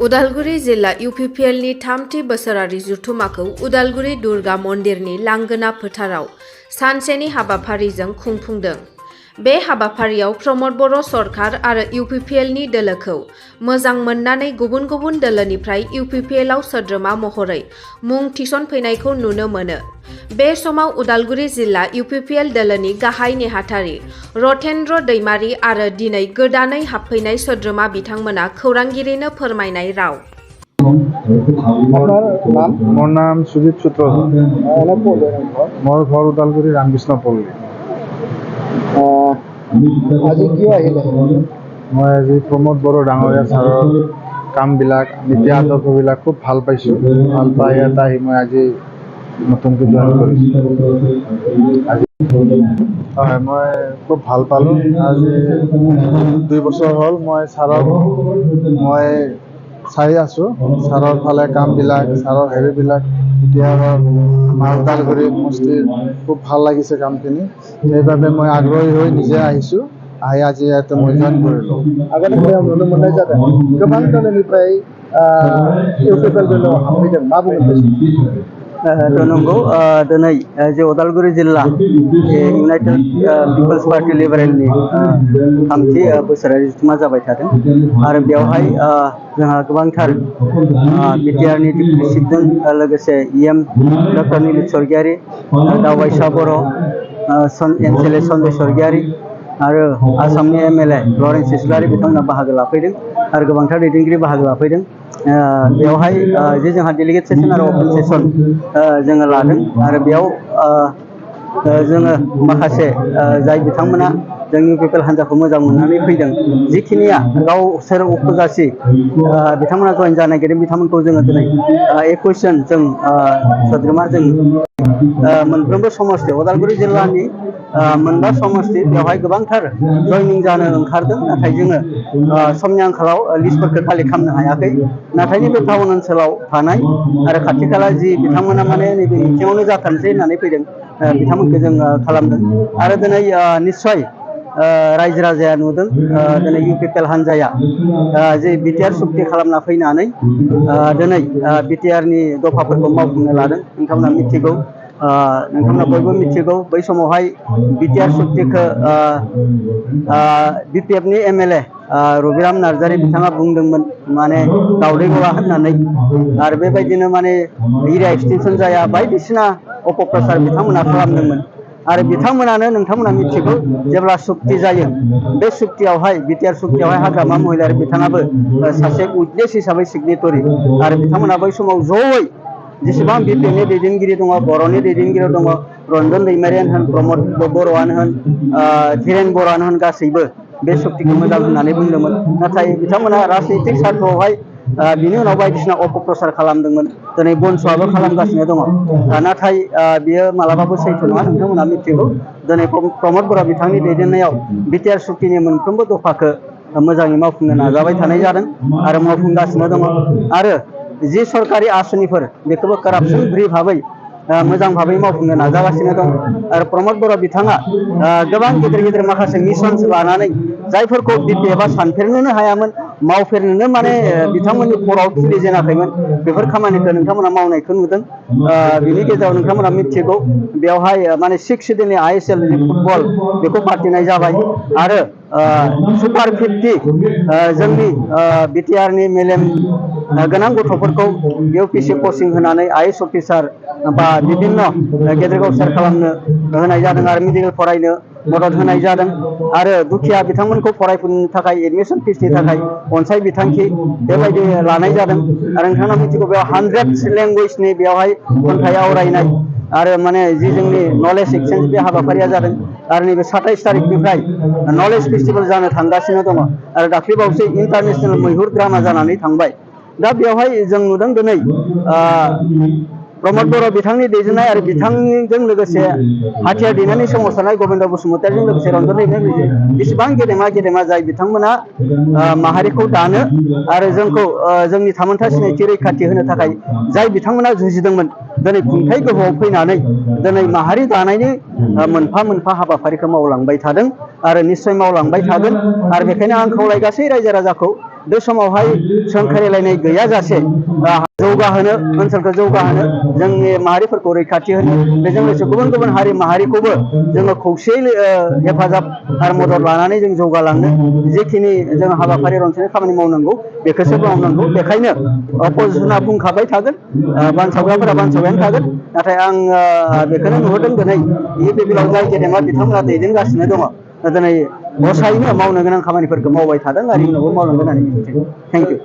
उदालगुरि जिल्ला इउपिपिएलनि थामथि बोसोरारि जथुम्माखौ उदालगुरि दुर्गा मन्दिरनि लांगोना फोथाराव सानसेनि हाबाफारिजों खुंफुंदों। बे हाबाफारियाव प्रमद बर' सरकार आरो इउपिपिएलनि दोलोखौ मोजां मोननानै गुबुन गुबुन दोलोनिफ्राय इउपिपिएलआव सोद्रोमा महरै मुं थिसनफैनायखौ नुनो मोनो। बे समाव उदालगुरि जिल्ला इउपिपिएल दोलोनि गाहाय नेहाथारि रथेन्द्र दैमारी आरो दिनै गोदानै हाबफैनाय सोद्रोमा बिथांमोना खौरांगिरिनो फोरमायनाय राव। मोर नाम सुजीत सूत्रधर। मोर घर उदालगुरि रामकृष्ण पल्ली। আজি কিয় আহিলে? मैं आज प्रमोद बड़ो डांगरिया सारर कामबिलाक नीति आदर्शबिलाक खूब ভাল पाइছোঁ। ভাল पाই এটা আহি মই আজি নতুনকৈ জইন কৰিছোঁ। হয় মই খুব ভাল পালোঁ। আজি 2 বছৰ হ'ল মই ছাৰক মই চাই আছোঁ। ছাৰৰ ফালে কামবিলাক ছাৰৰ হেৰিবিলাক এতিয়া আমাৰ ওদালগুৰি সমষ্টিৰ খুব ভাল লাগিছে কামখিনি। সেইবাবে মই আগ্ৰহী হৈ নিজে আহিছোঁ। आही आज याते मैं जॉइन करिलो। आगोलनि समाव नुनो मोननाय जादों गोबां दोलोनिफ्राय इउपिपिएल दोलोआव हाबफैदों। मा बुंगोन? नंगौ दिनै जे उदालगुरि जिल्ला इउनाइटेड पिपल्स पार्टी लिबारेलनि थामथि बोसोरारि जथुम्मा जाबाय थादों आरो बेवहाय जोंहा गोबांथार बिटिआरनि डिप्युटि चिफजों लोगोसे इएम डक्टर निलित स्वर्गियारि, दावबायसा बर', एमसिएलए सन्जय स्वर्गियारि आरो आसामनि एमएलए लरेन्स इस्लारि बिथांमोना बाहागो लाफैदों आरो गोबांथार दैदेनगिरि बाहागो लाफैदों। बेवहाय जे जोंहा डेलिगेट सेसन आरो अपेन सेसन जोङो लादों आरो बेयाव जोङो माखासे जाय बिथांमोना जोंनि इउपिपिएल हान्जाखौ मोजां मोननानै फैदों, जिखिनिया गावसोर उपजासि बिथांमोना जइन जानो नागिरदों बिथांमोनखौ जोङो दिनै 21 जन जों सोद्रोमा जों मोनफ्रोमबो समस्ति उदालगुरि जिल्लानि मोनबा समस्ति बेवहाय गोबांथार जइनिं जानो ओंखारदों। नाथाय जोङो समनि आंखालाव लिस्टफोरखौ कालेक्ट खालामनो हायाखै। नाथाय नैबे टाउन ओनसोलाव थानाय आरो खाथि खाला जि बिथांमोना माने नैबे मिटिङावनो जाथारनोसै होननानै फैदों बिथांमोनखौ जों खालामदों आरो दिनै निस्सय रायजो राजाया नुदों दिनै इउपिपिएल हान्जाया जे बिटिआर सुक्ति खालामना फैनानै दिनै बिटिआरनि दफाफोरखौ मावफुंनो लादों। नोंथांमोना मिथिगौ, नोंथांमोना बयबो मिथिगौ बै समावहाय बिटिआर सुक्तिखौ बिपिएफनि एमएलए रबिराम नार्जारि बिथाङा बुंदोंमोन माने दावदै गला होननानै आरो बेबायदिनो माने एरिया एक्सटेनसन जाया बायदिसिना अपप्रचार बिथांमोना खालामदोंमोन आरो बिथांमोनानो नोंथांमोना मिथिगौ जेब्ला सुक्ति जायो बे सुक्तियावहाय बिटिआर सुक्तियावहाय हाग्रामा महिलारि बिथाङाबो सासे उइटनेस हिसाबै सिगनेटरि आरो बिथांमोना बै समाव जयै जेसेबां बिपिएफनि दैदेनगिरि दङ, बर'नि दैदेनगिरि दङ, रन्जन दैमारियानो होन, प्रमद बर'आनो होन, धीरेन बर'आनो होन, गासैबो बे सुक्तिखौ मोजां होननानै बुंदोंमोन। नाथाय बिथांमोना राजनैतिक सार्थआवहाय बिनि उनाव बायदिसिना अपप्रचार खालामदोंमोन। दिनै बनस'आबो खालामगासिनो दङ। नाथाय बियो मालाबाबो सैथो नङा। नोंथांमोना मिथिगौ दिनै प्रमद बर' बिथांनि दैदेननायाव बिटिआर सुक्तिनि मोनफ्रोमबो दफाखौ मोजाङै मावफुंनो नाजाबाय थानाय जादों आरो मावफुंगासिनो दङ आरो जि सरकारि आसनिफोर बेखौबो कारापसन फ्रि भाबै मोजां भाबै मावफुंनो नाजागासिनो दं आरो प्रमद बर' बिथाङा गोबां गिदिर गिदिर माखासे मिशन्स लानानै जायफोरखौ बिपिएफआ सानफेरनोनो हायामोन, मावफेरनोनो माने बिथांमोननि खर'आव खुलि जेनाखैमोन, बेफोर खामानिखौ नोंथांमोना मावनायखौ नुदों। बिनि गेजेराव नोंथांमोना मिथिगौ बेवहाय माने 6 सिजननि आइएसएल फुटबल बेखौ फाथिनाय जाबाय आरो सुपार 50 जोंनि बिटिआरनि मेलेम गोनां गथ'फोरखौ इउपिएससि कचिं होनानै आइएएस अफिसार बा बिभिन्न गेदेर गावसार खालामनो होनाय जादों आरो मेडिकेल फरायनो मदद होनाय जादों आरो दुखिया बिथांमोनखौ फरायफुनो थाखाय एडमिसन फिसनि थाखाय अनसाय बिथांखि बेबायदि लानाय जादों आरो नोंथाङा मिथिगौ बेयाव 100 लेंगुवेजनि बेवहाय खन्थाइ आवरायनाय आरो माने जि जोंनि नलेज एक्सचेन्ज बे हाबाफारिया जादों आरो नैबे 27 तारिखनिफ्राय नलेज फेस्टिभेल जानो थांगासिनो दङ आरो दाख्लैबावसो इन्टारनेसनेल मैहुर ड्रामा जानानै थांबाय। दा बेवहाय जों नुदों दिनै प्रमद बर' बिथांनि दैदेननाय आरो बिथांजों लोगोसे हाथियार दैनानै सोमावसारनाय गबिन्द बसुमतारिजों लोगोसे रन्जन दैमारि बेसेबां गेदेमा जाय बिथांमोना माहारिखौ दानो आरो जोंखौ जोंनि थामोनथा सिनायथि रैखाथि होनो थाखाय जाय बिथांमोना जुजिदोंमोन दिनै खुंथाय गोहोआव फैनानै दिनै माहारि दानायनि मोनफा मोनफा हाबाफारिखौ मावलांबाय थादों आरो निश्चय मावलांबाय थागोन आरो बेखायनो आं खावलाय गासै रायजो राजाखौ बे समावहाय सोंखारिलायनाय गैयाजासे जौगाहोनो ओनसोलखौ जौगाहोनो जोंनि माहारिफोरखौ रैखाथि होनो बेजों लोगोसे गुबुन गुबुन हारि माहारिखौबो जोङो खौसेयै हेफाजाब आरो मदद लानानै जों जौगालांनो जेखिनि जों हाबाफारि रनसायनाय खामानि मावनांगौ बेखौसो मावनांगौ बेखायनो अपजिसना बुंखाबाय थागोन बानसावग्राफोरा बानसावबायानो थागोन नाथाय आं बेखौनो नुहुरदों दिनै इउपिपिएलआव जाय गेदेमा बिथांमोना दैदेनगासिनो दङ दिनै गसायैनो मावनो गोनां खामानिफोरखौ मावबाय थादों आरो इयुनावबो मावलांगोन होननानै मिजिंथिदों। Thank you.